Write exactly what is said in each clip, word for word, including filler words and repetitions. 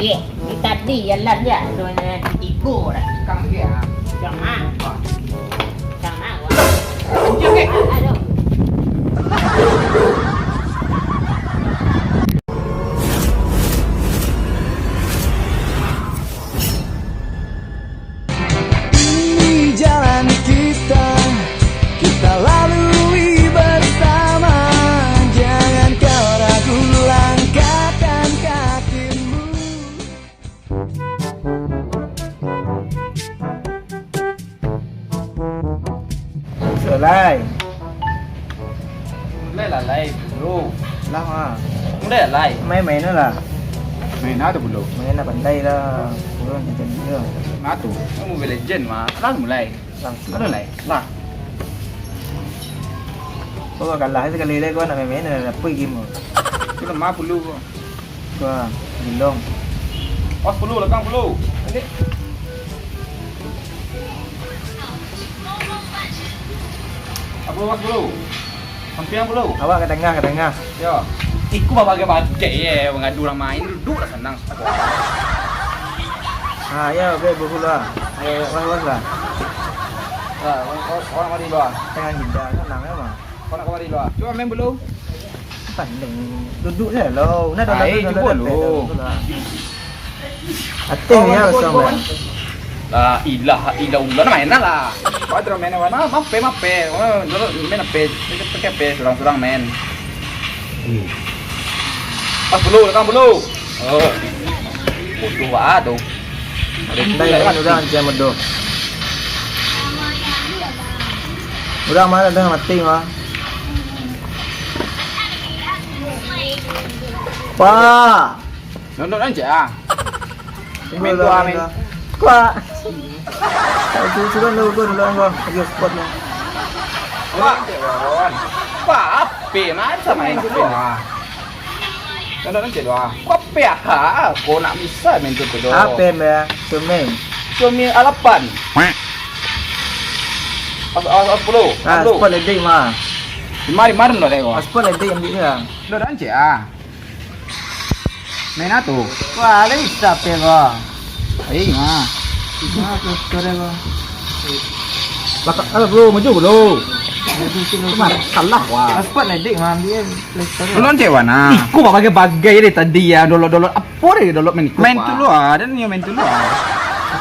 Eh, ni tadi jalan je. Tu hanya tigo dah. Kang dia. Kang ah. Kang ah. Aduh. Ini jalan kita, kita lalui bersama. Jangan kau ragu langkahkan kakimu. Sudah lai. Mulai lah, lai, bro. Lah, ha. Mulai lah, lai. Main-main lah. Main apa tu, bro? Main lah, pandai lah. Kurang macam ni lah. Nah, tu. Kan Mobile Legend, mah. Lah, mulai. Langsung. Mana, lai? Lah. Kau kalah sekali lai, kau nak main-main, nak apa game kau? Kau lemah pulu kau. Kau, gilong. Awas pulu, lekang pulu. Adik. Apa awas pulu? Sampiang pulu. Awak ka tangah, ka tangah. Yo. Iko babagai-bagai ye, mangadu urang main, duduak lah sanang. Ha, yo, oke, bagus lah. Yo, yo. Was, was lah. Lah, orang, orang mari luar. Jangan gila, sanang ya, Bang. Kau nak kamari luar? Cuba main bulu. Pandai. Duduak je lo. Nah, dah, dah, dah, cuba dah, dah, lu. Dah, dah, dah. Ateh ya, kau sama. La ilaha illallah, main lah. Kau terus main apa? Nah, mape, mape. Oh, dulu main apa? Pakai apa? Surang-surang main. Hmm. Pas bulu, lekang bulu. Oh. Bodoh banget tu. Ndai, ndai, udah, anjing bodoh. Udah, mana dah mati mah. Wah. Nonton aja ah. Main tu, ah, main. Kuat. Sudah lu, gua dulu, gua. Ayo, squad lu. Wah. Wah, apa? Mana sama main tu, ah? Nonton aja doh, ah. Kau apa, ah? Kau nak bisa main tu, tu, doh. Apa, ya? Sumin. Sumin alapan. As, as, as sepuluh. Ah, sepuluh. Sepuluh ledek, mah. Mari, mari, lo, tengok. Sepuluh ledek ambil dia. Lo, dah, Encik, ah. Main apa tu? Wah, ada bisa apa, kau? Ayo, mah. Nah, tu, tu ada, kau. Belakang, alah, bro, maju, bro. Maju, maju, maju. Salah, wah. Cepat lah, Dik, ngambil Play Store. Belum, Cik Wan, ah. Iko bagai-bagai dari tadi, ya, download-download. Apa dia download main iko, main wah? Dulu, ah. Dan dia main dulu, ah.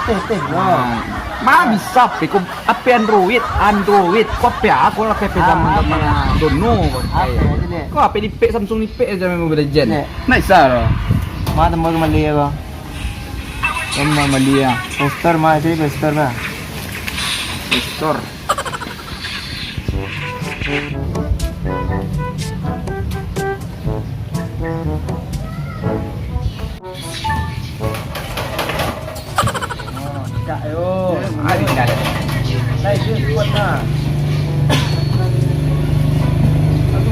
Teh, teh, bro. Ah. Mana bisa, apa iko? Apa Android? Android. Kau apa? Kau lah apa zaman-zaman dono, kau. Apa aja, Dek? Kau apa lipek, Samsung lipek aja main Mobile Legend. Dek. Nak bisa, lo. Mana tambah kembali, ya, kau? Kau mau beli, ya? Play Store, mah, sini Play Store, mah. Play Store. Oh, dak, yo. Ah, di dalam. Nah, itu kuat, nah.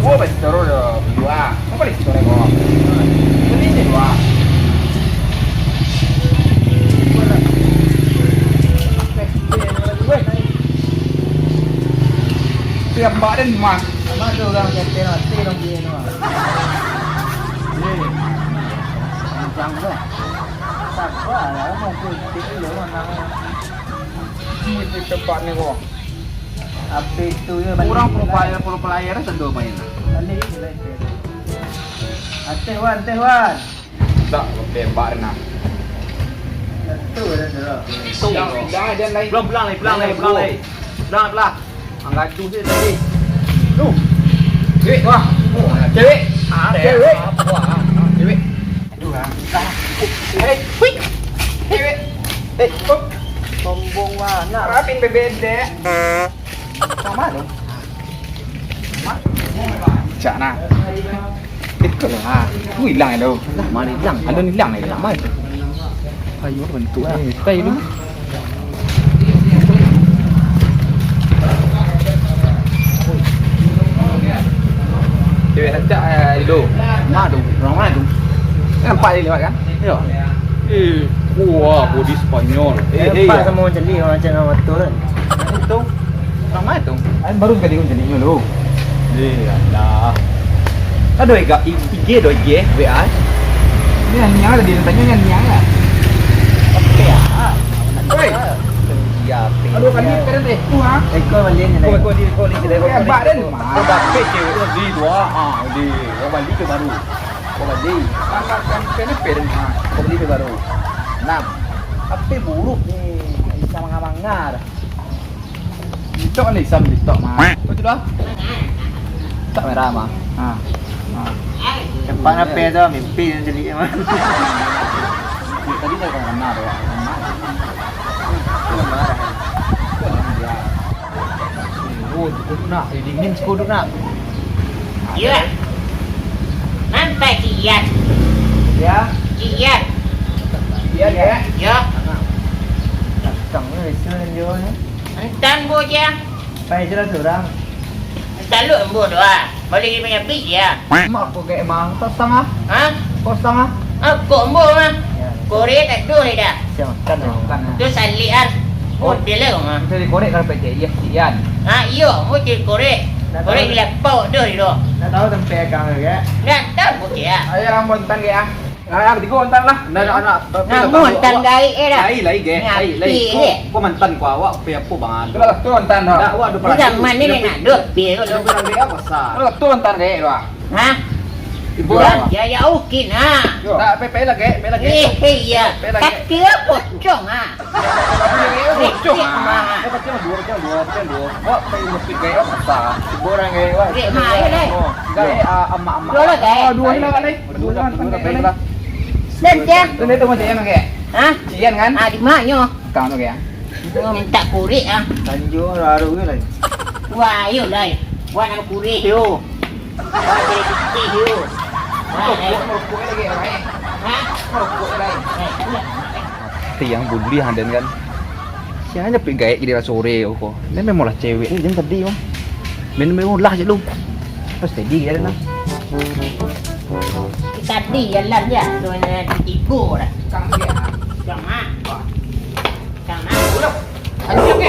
Gua beli terus dah, dua. Apa beli terus, gua? Beli ni dua. Weh. Tiap badan, Mas. Sama tu orang kata mati orang dia tu. Ni. Macam tu. Sabar lah, mau kritik dulu, mana. Ini tempat ni, kok. Apa itu, ya, balik. Kurang dulu lah. Pro player, pro player, sendo main. Balik dulu lah, itu. Ateh, Wan, ateh, Wan. Tak, tembak nah. Betul, dah, dah. Betul. Dah, dah, dah, lain. Pulang, pulang, lain, pulang, lain, pulang, lain. Pulang, pulang. Angkat tu je tadi. Tu. Cewek. Wah. Oh, cewek. Ah, cewek. Apa? Ah, cewek. Aduh, ah. Eh, hui. Cewek. Eh, kok sombong banget. Rapin bebedek. Sama dong. Cak nah. Eh, kau lah. Aku hilang tu. Lah, mana hilang? Ada hilang, hilang mana tu? Ayo, bentuk ni. Kai tu. Cewek rancak, eh, dulu. Mana tu? Orang mana tu? Nampak dia lewat kan? Ya. Eh, wah, body Spanyol. Eh, eh, nampak ya. Sama orang celi, orang celi nama tu kan. Itu. Orang mana tu? Kan baru sekali pun celinya lu. Eh, alah. Ada I G, I G do, I G, W A. Ni yang niang lah, dia tanya yang niang lah. Apa ya? Oi. Iya, apa? Aduh, kali ni keren deh. Tu, ha? Eko balik ni. Kau, kau di, kau di, kau di, kau di. Hebat, Den. Kau dapet cewek tu di dua. Ha, di. Kau balik ke baru. Kau balik. Anak kan kena pen, ha. Kau balik ke baru. Enam. Apa buruk ni? Bisa manga-manga dah. TikTok ni, Sam, TikTok, mah. Kau tu dah? Tak merah, mah. Ha. Ha. Cepat apa tu? Mimpi yang jadi, mah. Tadi dah kau kenal, dah. Kenal. Kau kenal dia. Oh, tu nak. Eh, dingin sekuduk nak. Iya. Nampak Cik Ian? Ya. Cik Ian? Iya, ya. Ya. Datang ni, biasa dia ni. Antan bo je. Pai je lah surang. Antan lu ambo tu ah. Boleh dia punya bik je. Mak aku kayak mang kosong ah. Ha? Kosong ah. Ah, kok ambo mah. Ya. Korek tak tu dah. Siang makan dah, makan dah. Tu salik ah. Oh, dia lah mah. Kita dikorek kalau pecah, iya, sian. Ha, iyo, ambo cari korek. Korek dilapau tu, tu. Nak tahu tempat kang ke? Nak tahu, Cik, ya. Ayo, ambo antan ke, ah. Ah, batigo mantan lah. Ndak ada anak. Namo mantan gaek eh dah. Lai, lai, gaek. Lai, lai. Ko, ko mantan ko awak, pi apo bang? Tu lah, tu mantan dah. Ndak, awak ado perasaan. Zaman ni nak ado pi ko. Ado perasaan gaek apo sah? Tu lah, tu mantan gaek tu ah. Hah? Ibu lah. Ya, ya, oke nah. Tak, pai, pai lah gaek, pai lah gaek. Eh, iya. Pai lah gaek. Kaki lah pocong ah. Pocong ah. Pai pocong duo, pocong duo, pocong duo. Awak pai mesti gaek apo sah? Ibu orang gaek awak. Gaek mah, ayo, lai. Oh, gaek, ah, amak-amak. Duo lah gaek. Oh, duo lah, lai. Duo lah, duo lah, baiklah. Dan, Cik. Tu, tu, tu, Cik Ian, okey? Hah? Cik Ian, kan? Ah, di ma nyo? Kang tu, okey, ah? Oh, minta kurik, ah. Tanjung, baru ke, lai? Wah, ayo, lai. Buat nama kurik, yo. Buat kurik, yo. Wah, lai. Rokok, rokok lagi, lai. Hah? Rokok, lai. Eh, iya. Tiang buliah, Den, kan? Sia nyo pai gaek di daerah sore ko. Ni memang lah cewek ni, jan tadi mah. Main-main lah je lu. Pas tadi ya nah. Tadi jalan je, tu tigo dah. Kang dia. Kang ah. Kang ah. Udah. Ayo, oke.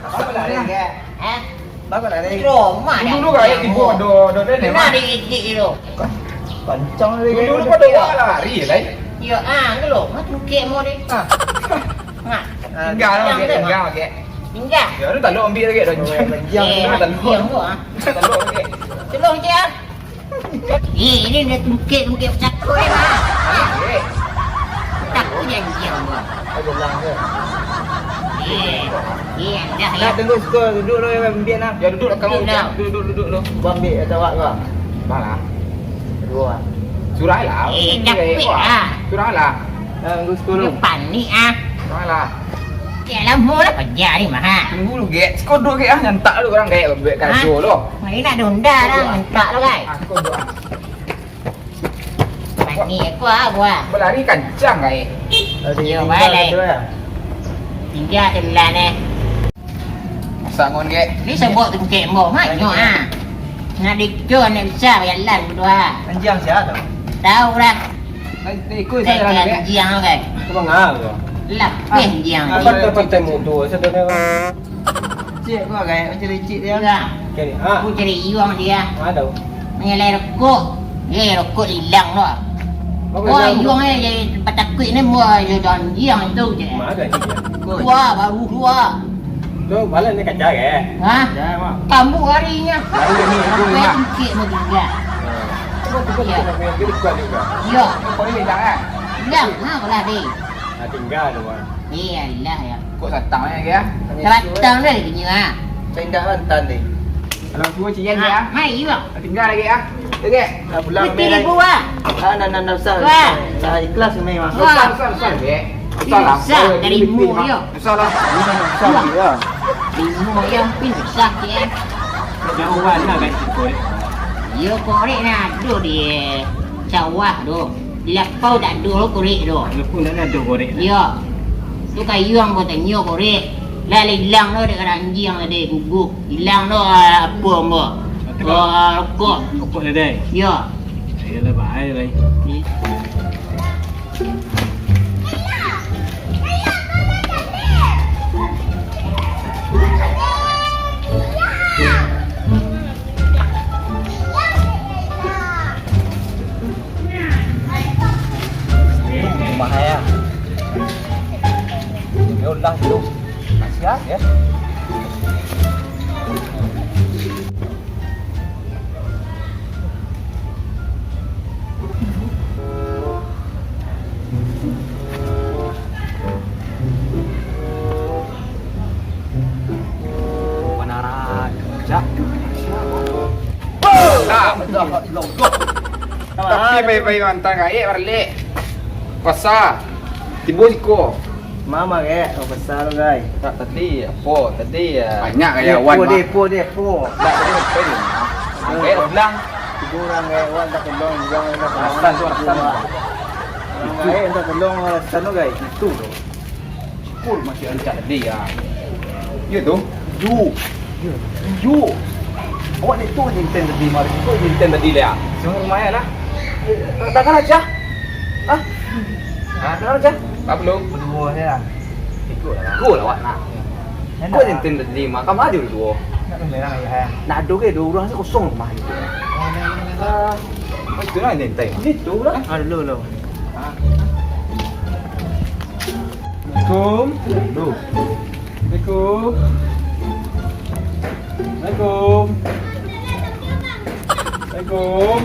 Apa lari, Kak? Hah? Bapak lari. Dulu, dulu, Kak, ya, tibo, do, do, do, Kena di ijik tu. Kancang lari. Dulu, dulu, pada awak lari, lai. Yo, ah, tu lo. Mah tungkek mau deh. Ah. Nah. Tinggal, Kak, tinggal, Kak. Tinggal. Ya, lu talok ambil lagi, dah. Oh, janjiang. Eh, talok. Janjiang tu, ah. Talok lagi. Tolong je, ah. Eh, ini dia tungkek-tungkek cakok ni, Mak. Anak, eh. Takut janji sama. Ayo, lang, ya. Eh, eh, dah, ya. Nak tunggu sekolah, duduk dulu, ya, ambil nak. Ya, duduk lah, kamu. Duduk dah. Duduk, duduk, duduk dulu. Gua ambil, ya, tawak kau. Malah. Dua. Surah lah. Eh, capek lah. Surah lah. Nak tunggu sekolah. Dia panik, ah. Surah lah. Cek lamo lah paja ni mah, ha. Tunggu lu, Gek. Sekodok, Gek, ah. Nyantak lu orang, Gek, buat kado lo. Mari nak donda lah, nyantak lo, Gek. Ah, sekodok, ah. Mani aku ah, buah. Berlari kancang, Gek. Yo, tinggal balik. Tinggal telan, eh. Masak ngon, Gek. Ni sebut tu kek mbok, mak, nyo, ah. Nak dikjo, nak bisa, jalan berdua. Anjiang siapa tu? Tahu lah. Nanti ikut saya jalan, Gek. Anjiang, Gek. Apa ngau tu? Lapeh anjiang. Apa tu, apa tu, motor? Saya tu dah. Cik, kau agak macam licik dia. Iya. Cari, ha? Aku cari iwang dia. Ada. Menyalai rokok. Eh, rokok hilang tu. Bagus. Wah, hilang. Iwang eh, jadi tempat takut ni, mua je janjiang tu je. Mana ada ni? Wah, baru dua. Tu, balan ni kacau, eh? Ha? Ya, mak. Tambuk harinya. Baru ni, aku ni, mak. Sampai sikit lagi dia. Ha. Cuba, cuba, ya. Cuba, cuba, cuba, cuba. Ya. Kau ni hilang, eh? Hilang, ha, kalau ada. Ha, tinggal tu, mak. Eh, alah, ya. Kok satang lagi, ya? Satang dah dia punya, ha. Saya indak mantan ni. Kalau tua cian, ya? Mai, bang. Tinggal lagi, ya. Okey. Dah pulang. Putih ribu, ah. Ah, nah, nah, nah, besar. Wah. Nah, ikhlas ni, Mak. Wah. Besar, besar, besar, ya. Besar lah. Besar, dari mu, ya. Besar lah. Ini besar, ya. Lima, ya, pun besar, ya. Jauh mana kan, korek? Ya, korek nah, aduh, di sawah tu. Di lapau tak ado korek tu. Lapau tak ado korek. Yo. Tu kayu ang batanyo korek. Lah, lah ilang tu dek anjiang tadi, guguh. Ilang tu, ah, apo ambo? Ah, rokok. Rokok tadi? Yo. Ayolah, bahai lai. Ni. Tapi pai-pai mantang gaek baralek. Pasa. Tibo siko. Mama gaek, oh, pasa lo, gai. Tak tadi apo? Tadi ya. Banyak gaya wan. Depo, depo, depo. Tak tadi apa ni? Gaek bilang. Tibo urang gaek wan tak tolong, urang tak tolong. Alasan tu alasan. Urang gaek tak tolong, alasan lo, gai. Itu tu. Kur masih rancak tadi ya. Iyo tu. Ju. Ju. Awak ni tu jinten tadi mari. Tu jinten tadi lah. Semua lumayan lah. Tangan aja. Hah? Hah? Tangan aja. Tak perlu. Berdua saja. Ikut lah. Ikut lah awak nak. Kau jinten tadi mah. Kamu ada dua. Nak merah ya. Nak ada ke dua orang tu kosong rumah itu. Ah, itu lah jinten. Itu lah. Ah, dulu, dulu. Assalamualaikum. Assalamualaikum. Assalamualaikum. Assalamualaikum.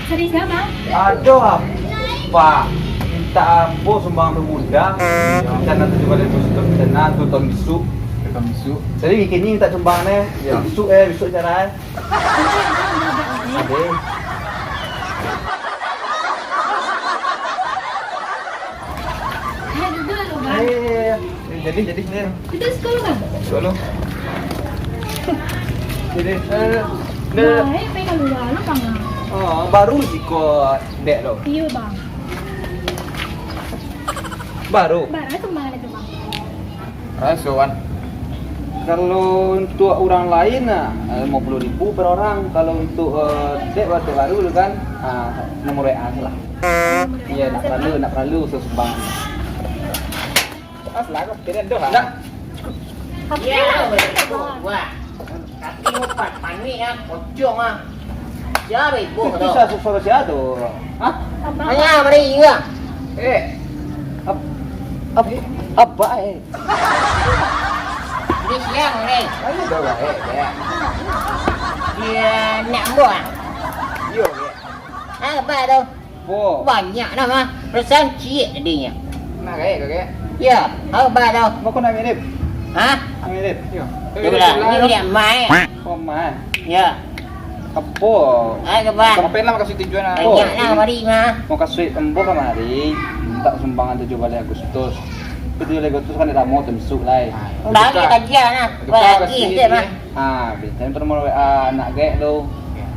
Serius, Bang? Aduh, Pak. Minta ambo sumbangan pemuda. Rencana tujuh baleh Agustus, rencana tu tahun besok. Tahun besok. Jadi, kini minta sumbangan, eh. Ya. Besok, eh, besok acara, eh. Ade. Hai, duduk dulu, Bang. Eh, jadi, jadi, ni. Duduk sekolah, Bang. Sekolah. Jadi, eh, ni. Nah, eh, pergi keluar, lu, Bang. Oh, baru siko dek lo. Iya, Bang. Baru. Baru tu mana tu, Bang? Raso kan. Kalau untuk urang lain, ah, limo puluah ribu per orang. Kalau untuk, eh, dek baru tu kan, ah, nomor W A sajo lah. Iya, ndak paralu, ndak paralu sumbangan. Pas lah, kau pikiran doh, ah. Ndak. Tapi lah, weh, wah. Tapi umpat panik ah, pocong ah. Sia ibu tu? Itu sa-, suara sia tu? Hah? Manga bari iya? Eh. Ap-, ap-, apa, eh? Di siang ni. Ayo dah, eh, ya. Dia nak buang. Yo, ya. Apa tu? Bo. Banyak nama. Perasaan ciek tadinyo. Nah, gaek, gaek. Ya, apa tu? Bo, kau nak mirip? Hah? Nak mirip? Yo. Itulah, ni liak mai. Oh, mai. Ya. Apo? Ai, kaba. Sampai lah makasih tujuan, ah. Banyak lah, mari, mah. Makasih ambo kamari, minta sumbangan tujuh baleh Agustus. Tujuh baleh Agustus kan dak lamo, temsuk lai. Dah, dia kajian lah. Bagi je, mah. Ah, bintang tu nomor W A anak gaek tu.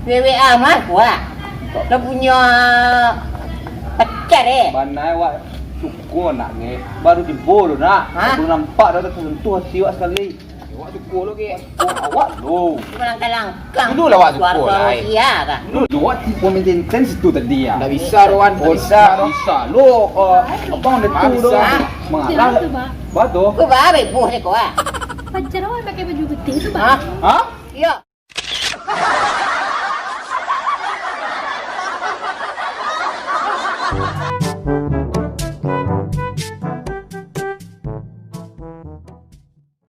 W A mah, kuah. Dah punya pacar, eh? Bana, wak, syukur anak gaek. Baru tibo tu, nak. Hah? Baru nampak dah tersentuh hati wak sekali. Awak cukup lo, Kek. Oh, awak lo. Langkah-langkah. Dulu lah awak cukup lah, eh. Dulu awak tipu minta intens itu tadi ya. Ndak bisa, Wan. Oh, ndak bisa, bisa lo, eh, abang ada tu, bisa. Mangalah. Bato. Kau babe buh ni kau, ah. Pacar awak pakai baju putih tu, Bang. Hah? Hah? Iya.